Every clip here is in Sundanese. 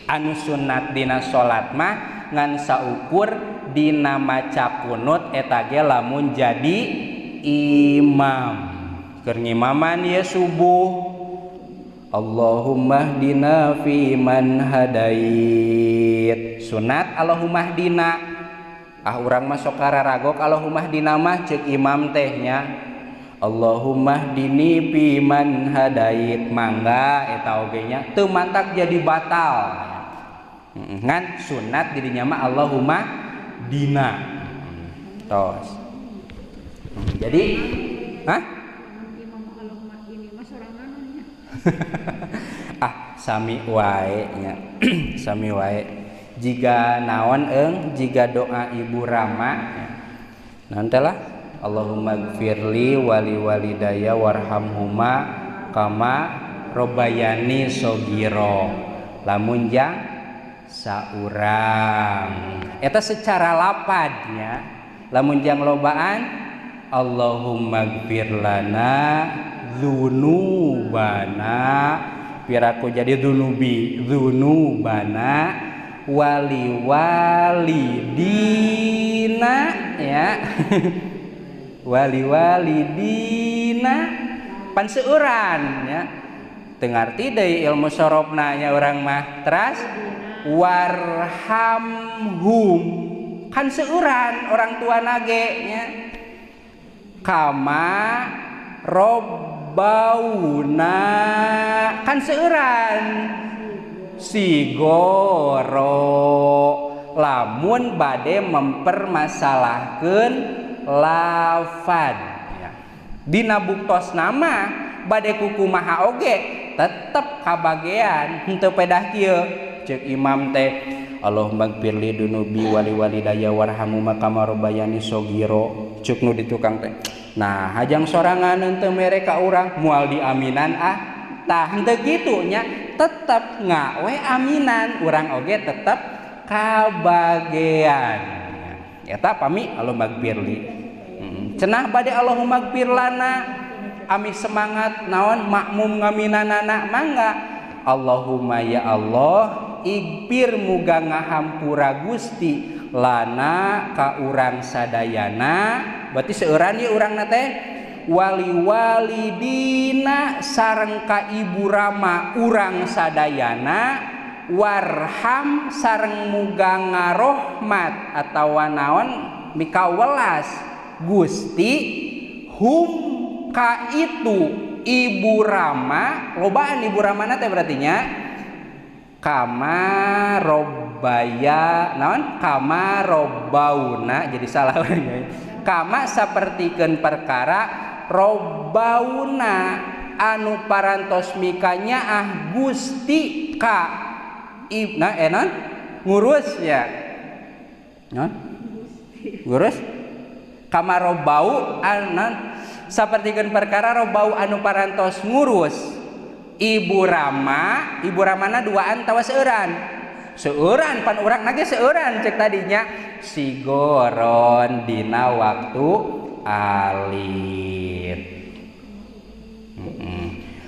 Anu sunat dina salat mah ngan saukur dina maca kunut eta ge lamun jadi imam. Keur ngimaman ieu subuh, Allahumma hdina fi man hadait. Sunat Allahumma hdina. Ah urang mah sok kararagok Allahumma hdina mah ceuk imam teh nya. Allahumma hdini fi man hadait, mangga eta oge nya teu matak jadi batal. Ngan sunat dirinya mah Allahumma dina. Tos. Jadi, hah? Ah sami wae nya. Sami wae. Jiga naon eung jiga doa Ibu Rama nya. Naon teh lah? Allahumma gfirli wali walidaya warhamhuma kama robayani sogiro. Lamun jang saurang eta secara lapadnya. Lamun jang lobaan Allahumma gfir lana dzunubana, piraku jadi dzunubi, dzunubana wali walidina ya. Wali walidina pan seuran ya, teu ngarti deui ilmu sorobna nya urang mah. Teras warhamhum kan seuran orang tua nage nya, kama robbauna kan seuran sigoro. Lamun bade mempermasalahkeun lafad ya. Dina buktos nama bade kukumaha oge tetep kabagean henteu pedah kieu ceuk imam teh Allahumma gfirli dunubi wali walidaya warhamhuma kama rabbayani sogiro ceuk nu di tukang teh. Nah hajang sorangan henteu mere ka urang moal diaminan ah. Tah henteu kitu nya, tetep ngawe aminan urang oge tetep kabagean. Eta pami Allahumma gfirli. Cenah bade Allahumma gfir lana ami semangat naon makmum ngaminanana mangga Allahumma ya Allah igfir muga ngahampura Gusti lana ka urang sadayana, berarti seueuran ieu urangna teh, wali walidina sareng ka ibu rama urang sadayana, warham sareng muga ngarohmat atawa naon mikawelas Gusti hum ka itu ibu rama, lobaan ibu ramana teh berarti nya kama robbaya naon kama robbauna, jadi salah urang kama sapertikeun perkara robbauna anu parantos mikanya ah Gusti ka ibna enon ngurus ya non ngurus kama robbau anon sapertikeun perkara robbau anu parantos ngurus ibu rama, ibu ramana duaan tawa seueuran, seueuran pan urang nage seueuran cek tadinya sigoron dina waktu alit.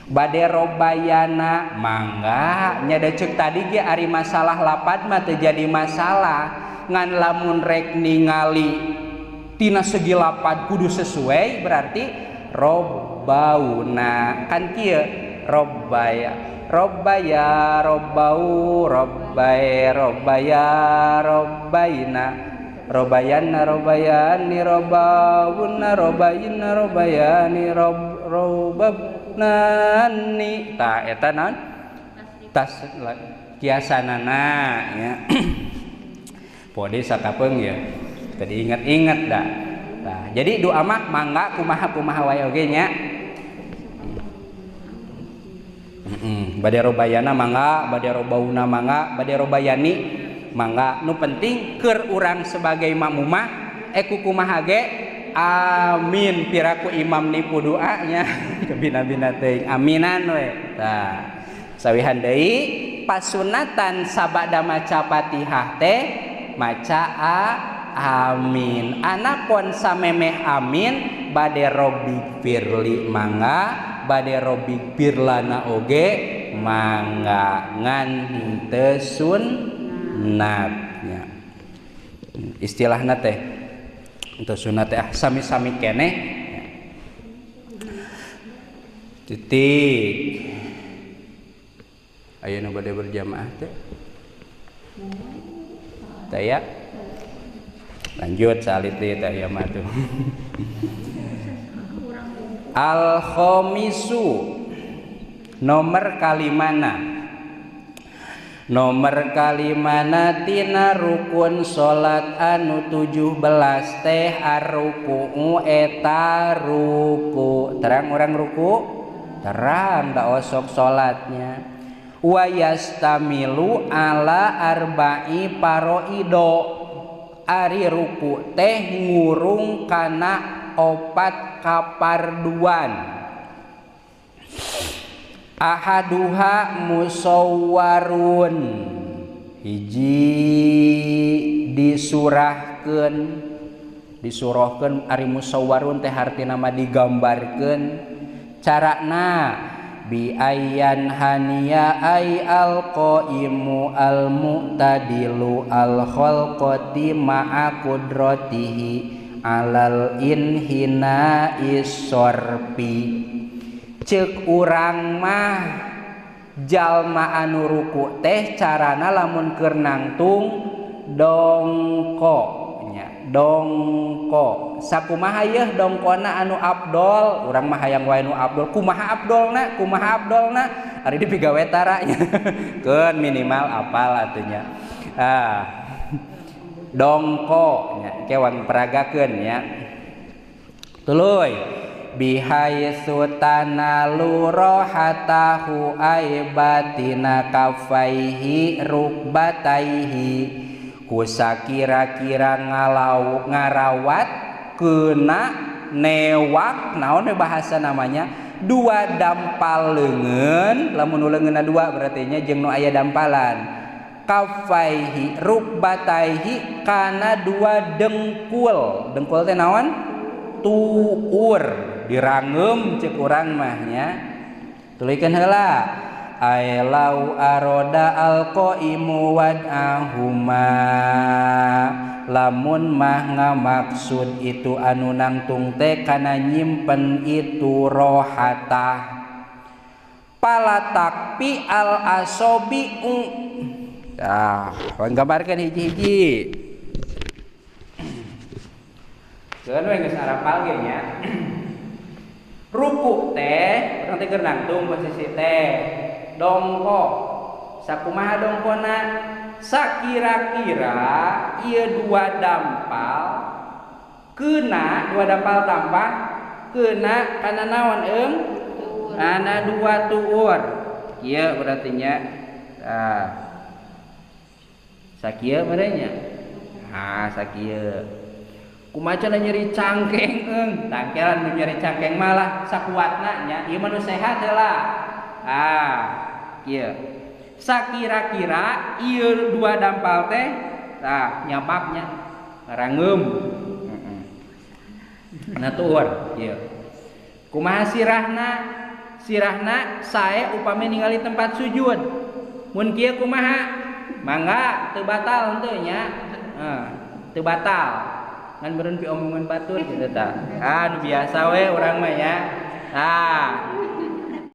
Bade robayana mangga nya da ceuk tadi ge ari masalah lapad mah teu jadi masalah, ngan lamun rek ningali tina segi lapad kudu sesuai berarti robbauna kan kieu robbaya robbaya robbau robbae robbaya robbaina robayana robayani robauna robayina robayani rob robabnani. Tah eta naon tas kiasanana nya. Pode sakapeung ya tadi ingat-ingat dah. Tah jadi doa mah mangga kumaha-kumaha wae oge nya. Bade robayana mangga, bade robauna mangga, bade robayani mangga. Nu penting keur urang sebagai makmumah kumaha ge amin piraku imam nipu doanya kebina-bina teuing aminan we. Tah sawihan deui pasunatan sabada maca Fatihah teh maca amin. Anapun samemeh amin bade robbigfirli mangga, bade robbigfirlana oge mangga ngan henteu sunat nya. Istilahna teh henteu sunat teh sami-sami keneh. Titik. Aya nu bade berjamaah teh? Taya. Lanjut salit deui teh ieu mah tuh. Al khamisu nomor kalimana. Nomor kalimana tina rukun salat anu 17 teh arruku'u eta ruku. Terang orang ruku? Terang da osok salatnya. Wa yastamilu ala arba'i paroido. Ari ruku teh ngurung kana opat kaparduan. Ahaduha musawwarun, hiji disurahkeun, disurahkeun. Ari musawwarun teh hartina mah digambarkeun. Carana bi ayyan haniya ay alqaimu almu'tadilu alkhalqati ma'a qudratihi alal inhina isorpi. Cek urang mah jalma anu ruku teh carana lamun keur nangtung dongko nya, dongko. Sakumaha yeuh dongkona anu abdol, urang mah hayang wae nu abdol. Kumaha abdolna? Kumaha abdolna? Ari dipigawe tara nya. Keun minimal apal atuh nya. Ah. Dongko nya, kewang peragakeun nya. Tuluy bihaitsu tanalu rohatahu ay batina kafaihi rukbataihi, kusakira-kira ngalau ngarawat kena newak naon bahasa namanya dua dampal leungeun, lamun nu leungeunna dua berarti nya jeung nu aya dampalan, kafaihi rukbataihi kana dua dengkul. Dengkul teh naon? Tuur, dirangeum cek urang mah nya. Tuluykeun heula ay lau aroda alqaimu wad'ahuma, lamun mah ngamaksud itu anu nangtung teh kana nyimpen itu rohatah palatakpi al asobi. Tah, gambarkeun hiji-hiji. Keun we geus arapal ge nya. Ruku teh urang teh keur nangtung posisi teh dongko. Sakumaha dongkona? Sakira-kira ieu dua dampal kena, dua dampal tambah kena kana naon eung? Kana dua tuur. Kieu berarti nya. Tah. Sakieu meureun nya. Ah, sakieu. Kumaha cenah nyeri cangkeng eung? Tangkelan nu nyeri cangkeng malah sakuatna nya. Ieu mah nu sehat heula. Ah, kieu. Sakira-kira ieu dua dampal teh tah nyabaknya ngarangeum. Heeh. Na tuur kieu. Kumaha sirahna? Sirahna sae upami ningali tempat sujud. Mun kieu kumaha? Mangga teu batal henteu nya. Heeh, teu batal. Ngan meureun pi omongan batur gitu tah. Ah, nu biasa we urang mah nya. Ah,